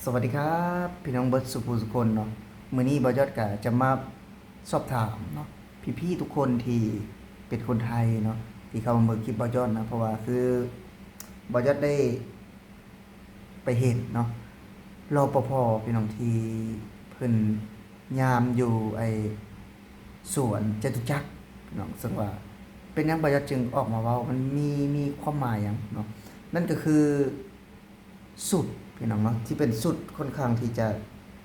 ສະຫວັດດີຄັບ ພີ່ນ້ອງເບິດສູ່ຜູ້ສູ່ຄົນເນາະ. ມື້ນີ້ບ່າວຍອດກະຈະມາສອບຖາມເນາະ ພີ່ໆທຸກຄົນທີ່ເປັນຄົນໄທເນາະ ທີ່ເຂົ້າມາເບິ່ງຄລິບບ່າວຍອດນະ ເພາະວ່າຄືບ່າວຍອດໄດ້ໄປເຫັນເນາະ ລປພ ພີ່ນ້ອງ ທີ່ເພິ່ນຍາມຢູ່ໄອ້ສວນຈະຕຸຈັກເນາະ. ເຊິ່ງວ່າເປັນຫຍັງບ່າວຍອດຈຶ່ງອອກມາເວົ້າ ມັນມີ ມີຄວາມໝາຍຫຍັງເນາະ? ນັ້ນກໍຄື ຊຸດ ພີ່ນ້ອງເນາະ ທີ່ເປັນຊຸດຂ້ອນຂ້າງທີ່ຈະ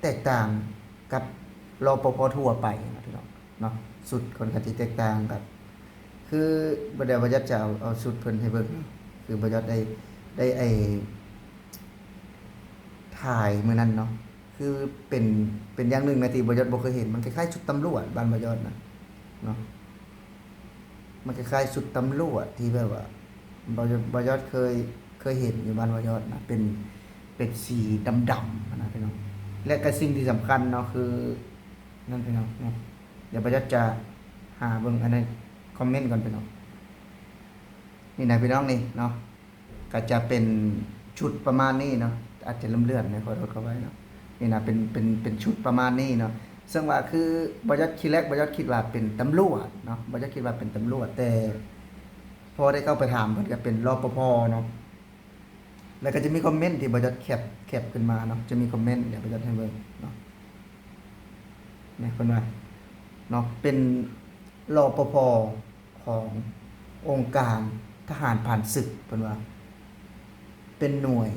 ແຕກຕ່າງກັບ ລປພ ທົ່ວໄປນະພີ່ນ້ອງເນາະ. ຊຸດຂ້ອນຂ້າງທີ່ແຕກຕ່າງກັບ ຄືບໍ່ໄດ້ວ່າຢາກຈະເອົາ ເອົາຊຸດເພິ່ນໃຫ້ເບິ່ງ ຄືບໍ່ຢາກໄດ້ ໄດ້ໄອ້ ຖ່າຍມື້ນັ້ນເນາະ ຄືເປັນ ເປັນຢ່າງໜຶ່ງນະທີ່ບໍ່ຢອດບໍ່ເຄີຍເຫັນ. ມັນຄ້າຍໆຊຸດຕຳຫຼວດບ້ານບ່າວຍອດນະເນາະ. ມັນຄ້າຍໆຊຸດຕຳຫຼວດທີ່ແບບວ່າ ບ່າວ ບ່າວຍອດເຄີຍ ເຄີຍເຫັນຢູ່ບ້ານບ່າວຍອດນະ ເປັນ ເປັນສີດຳໆຫັ້ນນະພີ່ນ້ອງ. ແລະກະສິ່ງທີ່ສຳຄັນເນາະ ຄື ນັ້ນພີ່ນ້ອງເນາະ ດຽວບ່າວຍອດຈະຫາເບິ່ງອັນໃນຄອມເມັນກ່ອນພີ່ນ້ອງ. ນີ້ນະພີ່ນ້ອງ ນີ້ເນາະ ກະຈະເປັນຊຸດປະມານນີ້ເນາະ ອາດຈະເລື່ອນໆແດ່ ຂໍໂທດຂໍອະໄພເນາະ. ນີ້ນະ ເປັນ ເປັນ ເປັນຊຸດປະມານນີ້ເນາະ. ເຊິ່ງວ່າຄືບ່າວຍອດ ທີແລກບ່າວຍອດຄິດວ່າເປັນຕຳຫຼວດເນາະ ບ່າວຍອດຄິດວ່າເປັນຕຳຫຼວດ ແຕ່ພໍໄດ້ເຂົ້າໄປຖາມເພິ່ນກະເປັນ ລປພ ເນາະ. ແລ້ວກະຈະມີຄອມເມັນທີ່ບ່າວຍອດແຄບ ແຄບຂຶ້ນມາເນາະ ຈະມີຄອມເມັນ ດຽວບ່າວຍອດໃຫ້ເບິ່ງເນາະ. ນີ້ເພິ່ນວ່າເນາະ ເປັນ ລປພ ຂອງອົງການທະຫານຜ່ານສຶກ ເພິ່ນວ່າ ເປັນໜ່ວຍ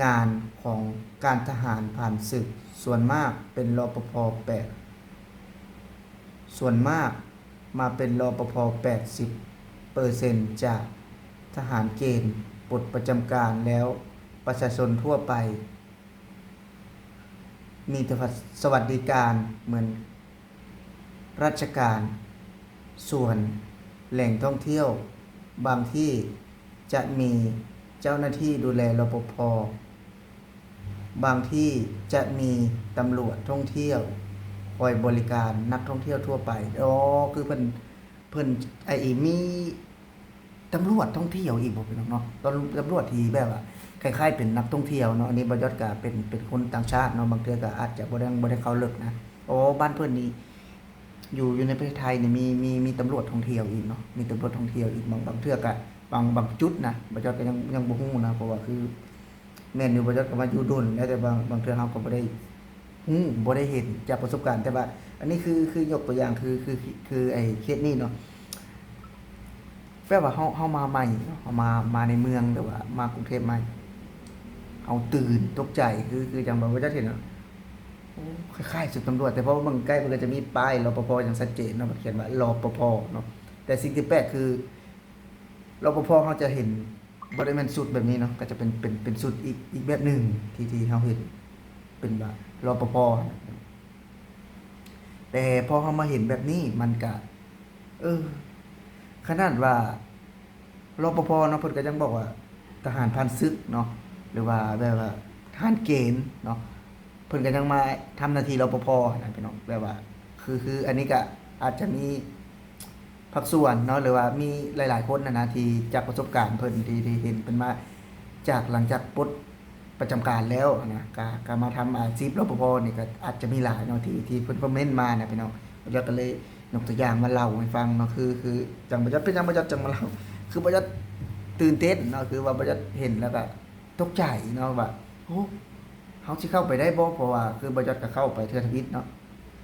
ງານຂອງການທະຫານຜ່ານສຶກ ສ່ວນມາກເປັນ ລປພ ແປດ ສ່ວນມາກມາເປັນ ລປພ ແປດສິບເປີເຊັນຈາກທະຫານເກນປົດປະຈຳການ ແລ້ວປະຊາຊົນທົ່ວໄປ ມີແຕ່ສະຫວັດດີການເໝືອນ ລັດຖະການ ສ່ວນແຫຼ່ງທ່ອງທ່ຽວບາງທີ່ຈະມີເຈົ້າໜ້າທີ່ດູແລ ລປພ ບາງທີ່ຈະມີຕຳຫຼວດທ່ອງທ່ຽວຄອຍບໍລິການນັກທ່ອງທ່ຽວທົ່ວໄປ. ອໍ ຄືເພິ່ນ ເພິ່ນ ໄອ້ ມີ ຕຳຫຼວດທ່ອງທ່ຽວອີກບໍ່ພີ່ນ້ອງເນາະ? ຕຳ ຕຳຫຼວດທີ່ແບບວ່າຄ້າຍໆເປັນນັກທ່ອງທ່ຽວເນາະ. ອັນນີ້ບ່າວຍອດກະເປັນ ເປັນຄົນຕ່າງຊາດເນາະ ບາງເທື່ອກະອາດຈະບໍ່ໄດ້ ບໍ່ໄດ້ເຂົ້າເລິກນະ. ອໍ ບ້ານເພິ່ນນີ້ ຢູ່ ຢູ່ໃນປະເທດໄທນີ້ມີ ມີ ມີຕຳຫຼວດທ່ອງທ່ຽວອີກເນາະ ມີຕຳຫຼວດທ່ອງທ່ຽວອີກ. ບາງ ບາງເທື່ອກະ ບາງ ບາງຈຸດນະ ບ່າວຍອດກະຍັງ ຍັງບໍ່ຮູ້ນະ ເພາະວ່າຄື ແມ່ນຢູ່ ບ່າວຍອດກະມາຢູ່ດົນແລ້ວ ແຕ່ບາງ ບາງເທື່ອເຮົາກະບໍ່ໄດ້ຮູ້ ບໍ່ໄດ້ເຫັນຈາກປະສົບການ. ແຕ່ວ່າອັນນີ້ຄື ຄືຍົກຕົວຢ່າງ ຄື ຄື ຄືໄອ້ເຄສນີ້ເນາະ ແບບວ່າເຮົາ ເຮົາມາໃໝ່ເນາະ ເຮົາມາ ມາໃນເມືອງ ຫຼືວ່າມາກຸງເທບໃໝ່ ເຮົາຕື່ນຕົກໃຈ ຄື ຄືຈັ່ງແບບວ່າຈະເຫັນ ໂອ້ ຄ້າຍໆຊຸດຕຳຫຼວດ ແຕ່ພໍເບິ່ງໃກ້ ເພິ່ນກະຈະມີປ້າຍ ລປພ ຢ່າງຊັດເຈນເນາະ ເພິ່ນຂຽນວ່າ ລປພ ເນາະ. ແຕ່ສິ່ງທີ່ແປກຄື ລປພ ເຮົາຈະເຫັນ ບໍ່ໄດ້ແມ່ນຊຸດແບບນີ້ເນາະ ກະຈະເປັນ ເປັນ ເປັນຊຸດອີກ ອີກແບບໜຶ່ງ ທີ່ ທີ່ເຮົາເຫັນເປັນວ່າ ລປພ ຫັ້ນນະ. ແຕ່ພໍເຮົາມາເຫັນແບບນີ້ ມັນກະ ເອີ ຂະໜາດວ່າ ລປພ ເນາະ ເພິ່ນກະຍັງບອກວ່າ ທະຫານຜ່ານສຶກເນາະ ຫຼືວ່າແບບວ່າທະຫານເກນເນາະ ເພິ່ນກະຍັງມາທຳໜ້າທີ່ ລປພ ຫັ້ນນະພີ່ນ້ອງ. ແບບວ່າ ຄື ຄື ອັນນີ້ກະອາດຈະມີ ພາກສ່ວນເນາະ ຫຼືວ່າມີຫຼາຍໆຄົນຫັ້ນນະ ທີ່ຈາກປະສົບການເພິ່ນ ທີ່ ທີ່ເຫັນເພິ່ນມາຈາກ ຫຼັງຈາກປົດປະຈຳການແລ້ວຫັ້ນນະ ກະ ກະມາທຳອາຊີບ ລປພ ນີ້ ກະອາດຈະມີຫຼາຍເນາະ ທີ່ ທີ່ເພິ່ນຄອມເມັນມານະພີ່ນ້ອງ. ແລ້ວກະເລີຍຍົກຕົວຢ່າງມາເລົ່າໃຫ້ຟັງເນາະ ຄື ຄືຈັ່ງບ່າວຍອດ ເປັນຫຍັງບ່າວຍອດຈັ່ງມາເລົ່າ ຄືບ່າວຍອດຕື່ນເຕັ້ນເນາະ ຄືວ່າບ່າວຍອດເຫັນແລ້ວກະຕົກໃຈເນາະວ່າ ໂອ້ ເຮົາຊິເຂົ້າໄປໄດ້ບໍ່? ເພາະວ່າຄືບ່າວຍອດກະເຂົ້າໄປເທື່ອທຳອິດເນາະ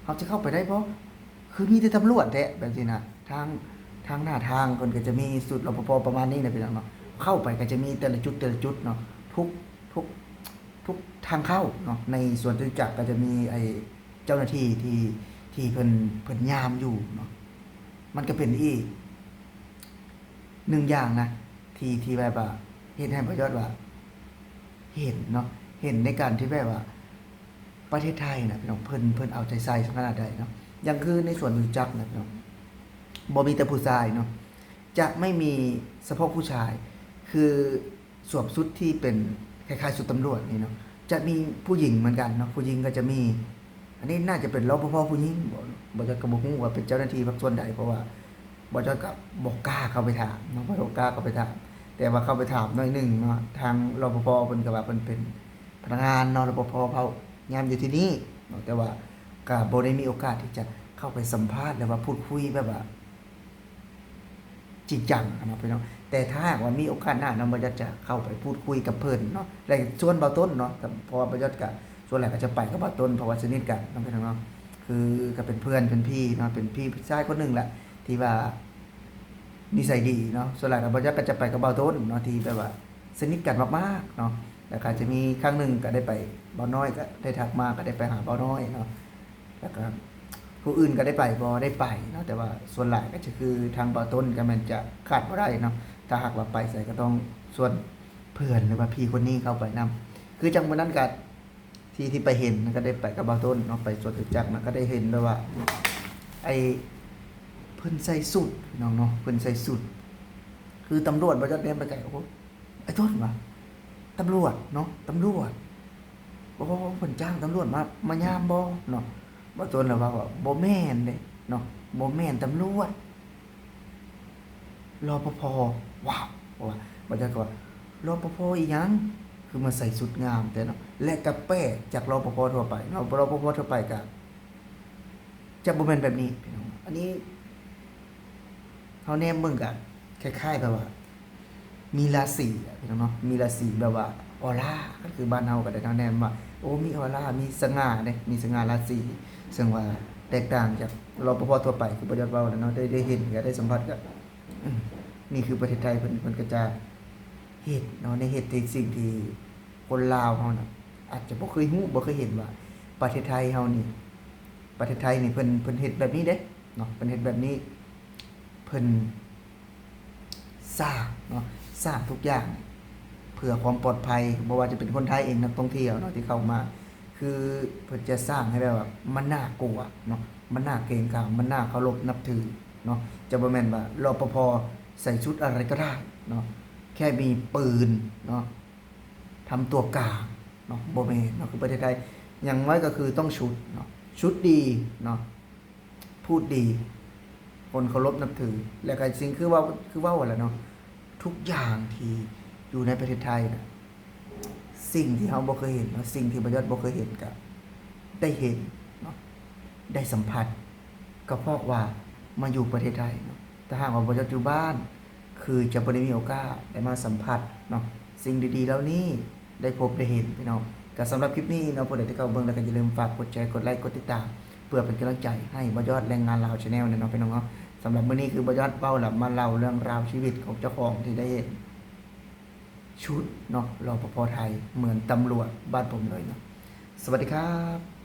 ເຮົາຊິເຂົ້າໄປໄດ້ບໍ່? ຄືມີແຕ່ຕຳຫຼວດແທ້ ແບບຊີ້ນະ. ທາງ ທາງໜ້າທາງເພິ່ນກະຈະມີຊຸດ ລປພ ປະມານນີ້ນະພີ່ນ້ອງເນາະ ເຂົ້າໄປກະຈະມີແຕ່ລະຈຸດ ແຕ່ລະຈຸດເນາະ ທຸກ ທຸກ ທຸກທາງເຂົ້າເນາະ. ໃນສວນຈະຕຸຈັກກະຈະມີໄອ້ເຈົ້າໜ້າທີ່ທີ່ ທີ່ເພິ່ນ ເພິ່ນຍາມຢູ່ເນາະ. ມັນກະເປັນອີກໜຶ່ງຢ່າງນະ ທີ່ ທີ່ແບບວ່າເຮັດໃຫ້ບ່າວຍອດວ່າເຫັນເນາະ ເຫັນໃນການທີ່ແບບວ່າ ປະເທດໄທນະພີ່ນ້ອງ ເພິ່ນ ເພິ່ນເອົາໃຈໃສ່ຂະໜາດໃດເນາະ. ຢ່າງຄືໃນສວນຈະຕຸຈັກນະພີ່ນ້ອງ ບໍ່ມີແຕ່ຜູ້ຊາຍເນາະ ຈະໄມ່ມີສະເພາະຜູ້ຊາຍ ຄືສວມຊຸດທີ່ເປັນຄ້າຍໆຊຸດຕຳຫຼວດນີ້ເນາະ ຈະມີຜູ້ຍິງເໝືອນກັນເນາະ ຜູ້ຍິງກະຈະມີ. ອັນນີ້ໜ້າຈະເປັນ ລປພ ຜູ້ຍິງບໍ ບ່າວຍອດກະບໍ່ຮູ້ວ່າເປັນເຈົ້າໜ້າທີ່ພາກສ່ວນໃດ ເພາະວ່າບ່າວຍອດກະບໍ່ກ້າເຂົ້າໄປຖາມເນາະ ບໍ່ກ້າເຂົ້າໄປຖາມ. ແຕ່ວ່າເຂົ້າໄປຖາມໜ້ອຍໜຶ່ງເນາະ ທາງ ລປພ ເພິ່ນກະວ່າເພິ່ນເປັນພ ພະນັກງານເນາະ ລປພ ເຮົາຍາມຢູ່ທີ່ນີ້ເນາະ ແຕ່ວ່າກໍບໍ່ໄດ້ມີໂອກາດທີ່ຈະເຂົ້າໄປສຳພາດ ຫຼືວ່າພູດຄຸຍແບບວ່າຈິງຈັງນະພີ່ນ້ອງ. ແຕ່ຖ້າຫາກວ່າມີໂອກາດໜ້າເນາະ ບ່າວຍອດຈະເຂົ້າໄປພູດຄຸຍກັບເພິ່ນເນາະ ແລະ ຊວນບ່າວຕົ້ນເນາະ ເພາະວ່າບ່າວຍອດກໍສ່ວນຫຼາຍກໍຈະໄປກັບບ່າວຕົ້ນ ເພາະວ່າສະໜິດກັນເນາະພີ່ນ້ອງເນາະ ຄືກໍເປັນເພື່ອນເປັນພີ່ເນາະ ເປັນພີ່ຊາຍຄົນໜຶ່ງແຫຼະທີ່ວ່າ ນິໄສດີເນາະ. ສ່ວນຫຼາຍກໍບ່າວຍອດກໍຈະໄປກັບບ່າວຕົ້ນເນາະ ທີ່ແບບວ່າສະໜິດກັນມາກໆເນາະ ແລ້ວກໍຈະມີຄັ້ງໜຶ່ງກໍໄດ້ໄປ ບ່າວນ້ອຍກໍໄດ້ທັກມາ ກໍໄດ້ໄປຫາບ່າວນ້ອຍເນາະ ແລ້ວກໍຜູ້ອື່ນກໍໄດ້ໄປບໍ່ ໄດ້ໄປເນາະ ແຕ່ວ່າສ່ວນຫຼາຍກໍຈະຄືທາງບ່າວຕົ້ນກໍແມ່ນຈະຂາດບໍ່ໄດ້ເນາະ. ຖ້າຫາກວ່າໄປໃສກໍຕ້ອງຊວນເພື່ອນ ຫຼືວ່າພີ່ຄົນນີ້ເຂົ້າໄປນຳ ຄືຈັ່ງມື້ນັ້ນກໍ ທີ່ ທີ່ໄປເຫັນ ແລ້ວກໍໄດ້ໄປກັບບ່າວຕົ້ນເນາະ ໄປສວນຈະຈັກນະ ກໍໄດ້ເຫັນແບບວ່າ ໄອ້ ເພິ່ນໃສ່ຊຸດພີ່ນ້ອງເນາະ ເພິ່ນໃສ່ຊຸດ ຄືຕຳຫຼວດ ບ່າວຍອດແນມໄປໄກ ໂອ້ໂຫ ໄອ້ຕົ້ນວ່າ ຕຳຫຼວດເນາະ ຕຳຫຼວດ ໂອ້ ເພິ່ນຈ້າງຕຳຫຼວດມາ ມາຍາມບໍ່ເນາະ. ບ່າວຕົ້ນລະວ່າ ບໍ່ແມ່ນເດ້ເນາະ ບໍ່ແມ່ນຕຳຫຼວດ ລປພ ວ້າວ ວ່າ ບ່າວຍອດກໍວ່າ ລປພ ອີ່ຫຍັງ ຄືມາໃສ່ຊຸດງາມແທ້ເນາະ ແລະ ກໍແປກຈາກ ລປພ ທົ່ວໄປເນາະ ລປພ ທົ່ວໄປກໍຈະບໍ່ແມ່ນແບບນີ້ພີ່ນ້ອງ. ອັນນີ້ເຮົາແນມເບິ່ງກໍຄ້າຍໆແບບວ່າມີລາສີອະພີ່ນ້ອງເນາະ ມີລາສີແບບວ່າອໍລາ ກໍຄືບ້ານເຮົາກໍໄດ້ເນາະ ແນມວ່າ ໂອ້ ມີອໍລາ ມີສະຫງ່າເດ້ ມີສະຫງ່າລາສີ ເຊິ່ງວ່າແຕກຕ່າງຈາກ ລປພ ທົ່ວໄປ ຄືບ່າວຍອດເວົ້າແຫຼະເນາະ ໄດ້ ໄດ້ເຫັນ ກໍໄດ້ສຳຜັດ ກໍ ອືມ ນີ້ຄືປະເທດໄທເພິ່ນ ເພິ່ນກໍຈະເຮັດເນາະ ໃນເຮັດໃນສິ່ງທີ່ຄົນລາວເຮົານະ ອາດຈະບໍ່ເຄີຍຮູ້ ບໍ່ເຄີຍເຫັນວ່າປະເທດໄທເຮົານີ້ ປະເທດໄທນີ້ເພິ່ນ ເພິ່ນເຮັດແບບນີ້ເດ້ເນາະ ເພິ່ນເຮັດແບບນີ້ ເພິ່ນສ້າງເນາະ ສ້າງທຸກຢ່າງເພື່ອຄວາມປອດໄພ ບໍ່ວ່າຈະເປັນຄົນໄທເອງ ນັກທ່ອງທ່ຽວເນາະ ທີ່ເຂົ້າມາ ຄືເພິ່ນຈະສ້າງໃຫ້ແບບວ່າມັນໜ້າກົວເນາະ ມັນໜ້າເກງຂາມ ມັນໜ້າເຄົາລົບນັບຖືເນາະ ຈະບໍ່ແມ່ນວ່າ ລປພ ໃສ່ຊຸດອະໄລກໍໄດ້ເນາະ ແຄ່ມີປືນເນາະ ທຳຕົວກາງເນາະ ບໍ່ແມ່ນເນາະ ຄືປະເທດໄທ ຢ່າງໜ້ອຍກໍຄືຕ້ອງຊຸດເນາະ ຊຸດດີເນາະ ພູດດີ ຄົນເຄົາລົບນັບຖື ແລ້ວກໍສິ່ງ ຄືເວົ້າ ຄືເວົ້າຫັ້ນແຫຼະເນາະ ທຸກຢ່າງທີ່ຢູ່ໃນປະເທດໄທນະ ສິ່ງທີ່ເຮົາບໍ່ເຄີຍເຫັນເນາະ ສິ່ງທີ່ບ່າວຍອດບໍ່ເຄີຍເຫັນ ກໍໄດ້ເຫັນເນາະ ໄດ້ສຳຜັດ ກໍເພາະວ່າມາຢູ່ປະເທດໄທເນາະ. ຖ້າຫາກວ່າບ່າວຍອດຢູ່ບ້ານ ຄືຈະບໍ່ໄດ້ມີໂອກາດໄດ້ມາສຳຜັດເນາະ ສິ່ງດີໆເຫຼົ່ານີ້ ໄດ້ພົບໄດ້ເຫັນພີ່ນ້ອງ. ກໍສຳລັບຄລິບນີ້ເນາະ ຜູ້ໃດທີ່ເຂົ້າເບິ່ງແລ້ວກໍຢ່າລືມຝາກກົດແຊ ກົດໄລ ກົດຕິດຕາມ ເພື່ອເປັນກຳລັງໃຈໃຫ້ບ່າວຍອດ ແລະ ງານລາວ Channel ແດ່ເນາະພີ່ນ້ອງເນາະ. ສຳລັບມື້ນີ້ຄືບ່າວຍອດເວົ້າ ແລ້ວມາເລົ່າເລື່ອງລາວຊີວິດຂອງເຈົ້າຂອງທີ່ໄດ້ເຫັນ ຊຸດເນາະ ລປພ ໄທ ເໝືອນຕຳຫຼວດບ້ານຜົມເລີຍເນາະ. ສະຫວັດດີຄັບ.